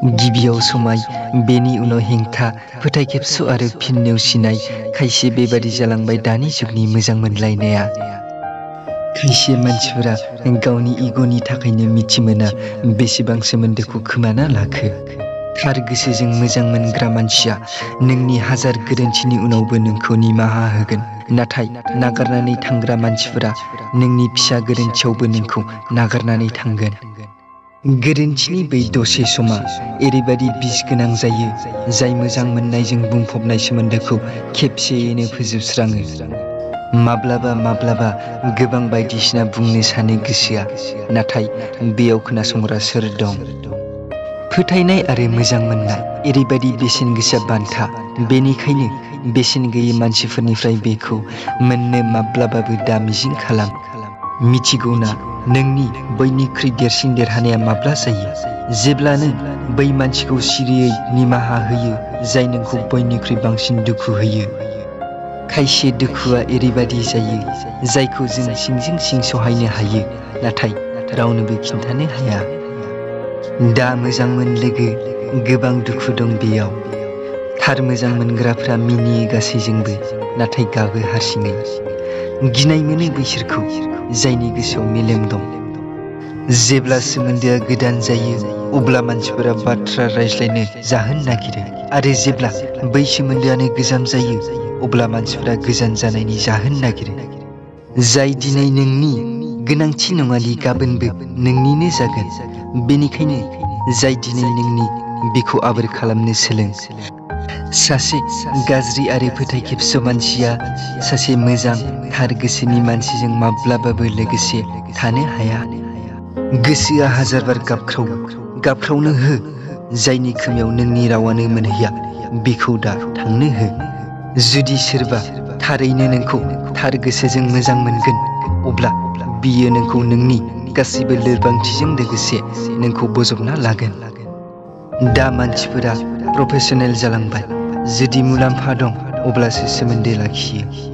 गिबियाव समाय, बेनि उनाव हेंथा, फोथायखेबस' आरो फिन नेवसिनाय। खायसे बेबादि जालांबाय दानि जुगनि मोजां मोनलायनाया। खायसे मानसिफोरा गावनि इग'नि थाखायनो मिथिमोना बेसेबां सोमोन्दोखौ खोमाना लाखो। थार गोसोजों मोजां मोनग्रा मानसिया नोंनि हाजार गोरोन्थिनि उनावबो नोंखौ निमाहा होगोन। नाथाय नागारनानै थांग्रा मानसिफोरा नोंनि फिसा गोरोन्थियावबो नोंखौ नागारनानै थांगोन। गोरोन्थिनि बै दसे समा ओरैबादि बिस गोनां जायो, जाय मोजां मोननायजों बुंफबनाय सोमोन्दोखौ खेबसेयैनो फोजोबस्राङो। माब्लाबा माब्लाबा गोबां बायदिसिना बुंनो सानो गोसोआ, नाथाय बेयाव खोनासंग्रा सोर दं? फोथायनाय आरो मोजां मोननाय ओरैबायदि बेसेन गोसा बान्था, बेनिखायनो बेसेन गैयै मानसिफोरनिफ्राय बेखौ मोननो माब्लाबाबो दा मिजिं खालाम। मिथिगौना नोंनि बयनिख्रुइ देरसिन देरहानाया माब्ला जायो? जेब्ला नों बै मानसिखौ सिरियै निमाहा होयो जाय नोंखौ बयनिख्रुइ बांसिन दुखु होयो। खायसे दुखुआ ओरैबादि जायो जायखौ जों सिंजों सिं सहायनो हायो, नाथाय रावनोबो खिन्थानो हाया। दा मोजां मोन लोगो, गोबां दुखु दं बेयाव। थार मोजां मोनग्राफ्रा मिनियो गासैजोंबो, नाथाय गाबो हारसिङै। गिनाय मोनो बैसोरखौ जायनि गोसोआव मेलेम दं। जेब्ला सोमोन्दोआ गोदान जायो, अब्ला मानसिफोरा बाथ्रा रायज्लायनो जाहोन नागिरो, आरो जेब्ला बै सोमोन्दोआनो गोजाम जायो, अब्ला मानसिफोरा गोजान जानायनि जाहोन नागिरो। जाय दिनै नोंनि गोनांथि नङादि गाबोनबो नोंनिनो जागोन। बेनिखायनो जाय दिनै नोंनि, बेखौ आबोर खालामनो सोलों। सासे गाज्रि आरो फोथायखेबस' मानसिया सासे मोजां, थार गोसोनि मानसिजों माब्लाबाबो लोगोसे थानो हाया। गोसोआ हाजारबार गाबख्रावनो हो। जायनि खोमायाव नोंनि रावानो मोनहैया, बिखौ दा थांनो हो। जुदि सोरबा थारैनो नोंखौ थार गोसोजों मोजां मोनगोन, अब्ला बियो नोंखौ नोंनि गासैबो लोरबांथिजों लोगोसे नोंखौ बजबना लागोन। दा मानसिफोरा प्रफेसनेल जालांबाय। जुदि मुलाम्फा दं, अब्लासो सोमोन्दो लाखियो।